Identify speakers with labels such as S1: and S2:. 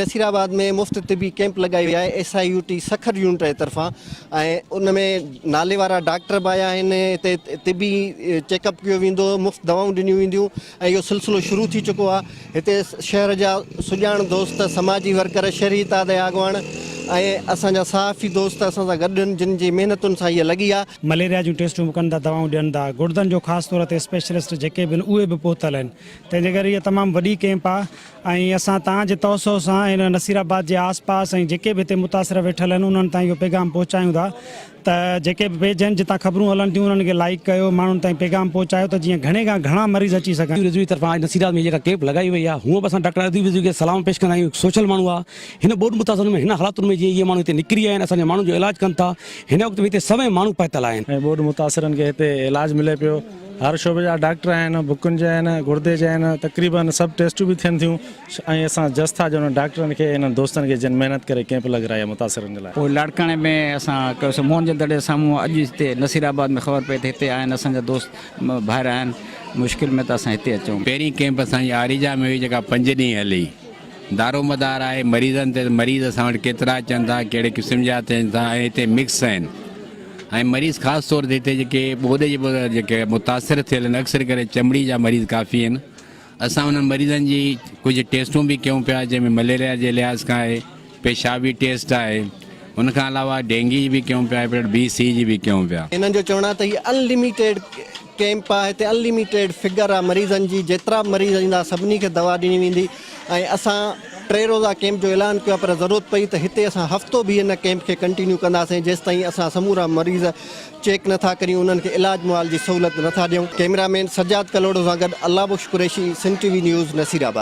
S1: نصيرآباد ۾ مفت طبي ڪئمپ لڳائي وئي آهي S I U T Sukkur unit جي طرفان ۽ ان ۾ نالي وارا ڊاڪٽر به آيا آهن هتي طبي چيڪ اپ ڪيو ويندو مفت دوائون ڏنيون وينديون ۽ اهو سلسلو شروع ٿي چڪو آهي هتي شهر جا سڄاڻ دوست سماجي ورڪر شهري اتحاد جا اڳواڻ ۽ اسان جا صحافي دوست اسان سان گڏ آهن جن جي محنتن سان هيء لڳي آهي.
S2: مليريا جون ٽيسٽون به ڪن ٿا دوائون ڏين ٿا گڙدن جو خاص طور تي اسپيشلسٽ جيڪي به آهن اهي به پهتل آهن تنهن جي ڪري هيء تمام وڏي ڪئمپ آهي ۽ اسان توهان جي توسع سان هن نصير آباد جي آس پاس ۽ جيڪي به هتي متاثر ويٺل آهن انهن تائين اهو پيغام پهچايون ٿا ته جيڪي به پيج آهن جتان خبرون هلن ٿيون انهن کي لائيڪ ڪيو ماڻهن تائين پيغام پهچايو ته جيئن گهڻي کان گهڻا مريض اچي سگهن.
S3: رضوي طرفان اڄ نصير آباد ۾ جيڪا ڪيمپ لڳائي وئي آهي هونء به اسان ڊاڪٽر اديب رضوي کي سلام پيش ڪندا آهيون هڪ سوشل ماڻهو آهي هن ٻوڏ متاثرن ۾ هن حالاتن ۾ جيئن اهي ماڻهو هتي نڪري آيا آهن اسان جي ماڻهن جو علاج ڪن ٿا هن وقت به هتي سوين ماڻهو پهتل آهن.
S4: ۽ ٻوڏ متاثرن کي هتي علاج ملي پيو هر شعبي جا ڊاڪٽر آهن بڪن جا آهن گردي جا آهن تقريبن سڀ ٽيسٽون به ٿين ٿيون ۽ اسان جس ٿا ڏيون انهن ڊاڪٽرن کي انهن دوستن کي جن محنت ڪري ڪيمپ لڳرائي آهي متاثرن جي لاء.
S5: پوء لاڙڪاڻي ۾ اسان ڪيوسين موهن جي دڙي سامهون اڄ هتي نصير آباد ۾ خبر پئي ته هتي آهن اسان جا دوست ڀائر آهن مشڪل ۾ ته اسان هتي اچون.
S6: پهرين ڪيمپ اسان جي آريجا ۾ هئي جيڪا پنج ڏينهن هلي. دارومدار آهي مريضن تي ته مريض اسان وٽ ڪيترا اچن ٿا ڪهڙي قسم جا اچن ٿا ۽ هتي مڪس آهن ۽ مريض خاص طور تي هتي جيڪي ٻوڏ جي جيڪي متاثر ٿيل آهن اڪثر ڪري چمڙي جا مريض ڪافي آهن اسان انهن مريضن جي ڪجهه ٽيسٽون به ڪيون پيا جنهن ۾ مليريا جي لحاظ کان آهي پيشابي ٽيسٽ آهي ان کان علاوه ڊينگي جي به ڪيون پيا هيپيٽ بي سي جي به ڪيون پيا.
S1: هنن جو چوڻ آهي ته هي ان لميٽيڊ ڪيمپ آهي هتي ان لميٽيڊ فگر آهي مريضن جي جيترا به مريض ايندا سڀني کي دوا ڏني ويندي ۽ اسان ٽي روزا ڪيمپ جو اعلان ڪيو آهي پر ضرورت پئي ته هتي اسان هفتو به ان ڪيمپ کي ڪنٽينيو ڪنداسين جيستائين اسان سمورا مريض چيڪ نٿا ڪريون انهن کي علاج معالجي سهولت نٿا ڏيون ڪئميرا مين سجاد ڪلهوڙو سان گڏ Allah Bakhsh Qureshi Sindh T V news Nasirabad.